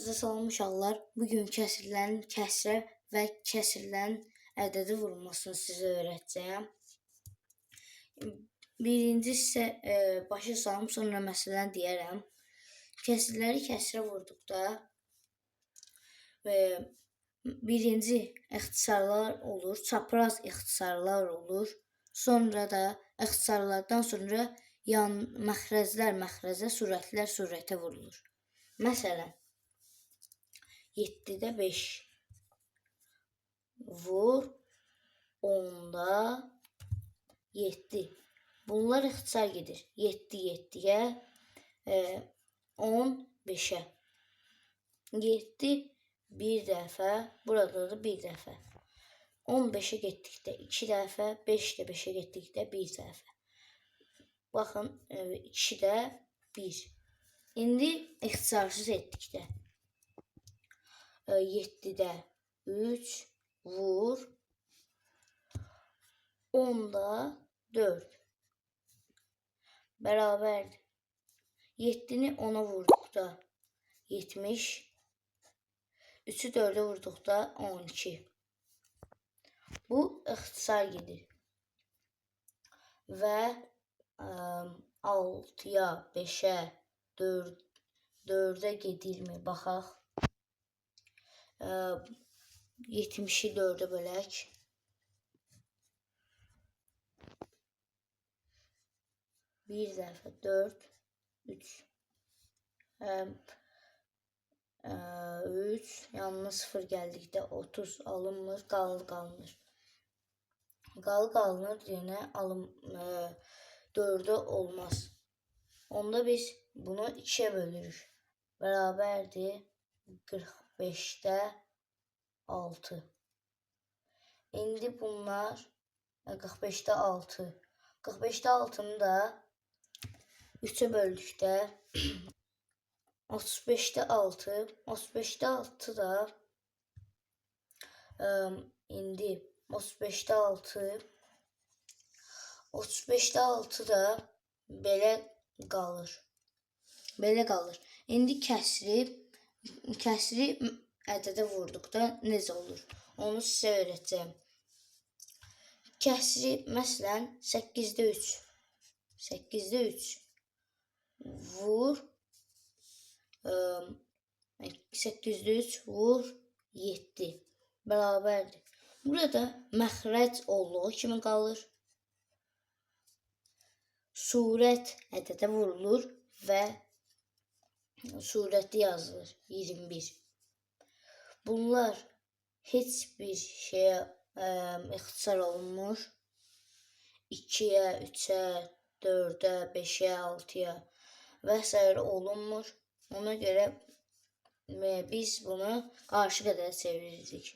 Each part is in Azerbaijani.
Hamınıza salam uşaqlar. Bugün kəsirlərin kəsrə və kəsirlərin ədədi vurulmasını sizə öyrətəcəyəm. Birinci isə başa salım, sonra məsələni deyərəm. Kəsirləri kəsrə vurduqda birinci ixtisarlar olur, çapraz ixtisarlar olur. Sonra da ixtisarlardan sonra yan məxrəclər məxrəcə, surətlər surətə vurulur. Məsələn, 7-də 5 vur 10-da 7. Bunlar ixtisar gedir. 7 7-yə, 10 5-ə. 7 bir dəfə, burada da bir dəfə. 15-ə getdikdə 2 dəfə, 5 də 5-ə getdikdə 1 dəfə. Baxın, 2-də 1. İndi ixtisarsız etdikdə 7-də 3 vur 10-da 4 bərabərdir. 7-ni 10-a vurduqda 70, 3-ü 4-ə vurduqda 12. Bu ixtisar gedir. Və 6-ya, 5-ə, 4-ə gedirmi? Baxaq. 70-i 4-ə bölək. Bir dəfə 4, 3. 3, yanına 0 gəldikdə 30 alınmır, qalı qalınır. Qalı qalınır deyənə alım 4-ə olmaz. Onda biz bunu 2-yə bölürük. Bərabərdir 45-də 6. İndi bunlar 45-də 6. 45-də 6-nı da 3-ə böldükdə 35-də 6. 35-də 6 da indi 35-də 6. 35-də 6 da belə qalır. Belə qalır. İndi kəsri ədədə vurduqda necə olur? Onu sizə öyrətəcəyəm. Kəsri məsələn 8-də 3. 8-də 3 vur 8-də 3 vur 7 bərabərdir. Burada məxrəc olduğu kimi qalır. Surət ədədə vurulur və surəti yazılır 21. Bunlar heç bir şeyə ixtisar olunmur. 2-yə, 3-ə, 4-ə, 5-ə, 6-ya və s. olunmur. Ona görə biz bunu qarışıq ədədə çeviririk.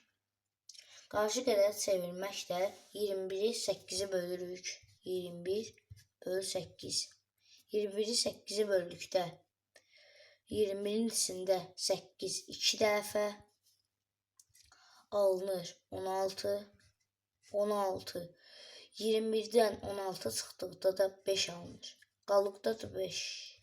Qarışıq ədədə çevirmək də 21-i 8-ə bölürük. 21 böl 8. 21-i 8-ə böldükdə 21-in içində 8 2 dəfə alınır 16. 16. 21-dən 16 çıxdıqda da 5 alınır. Qalıqda da 5.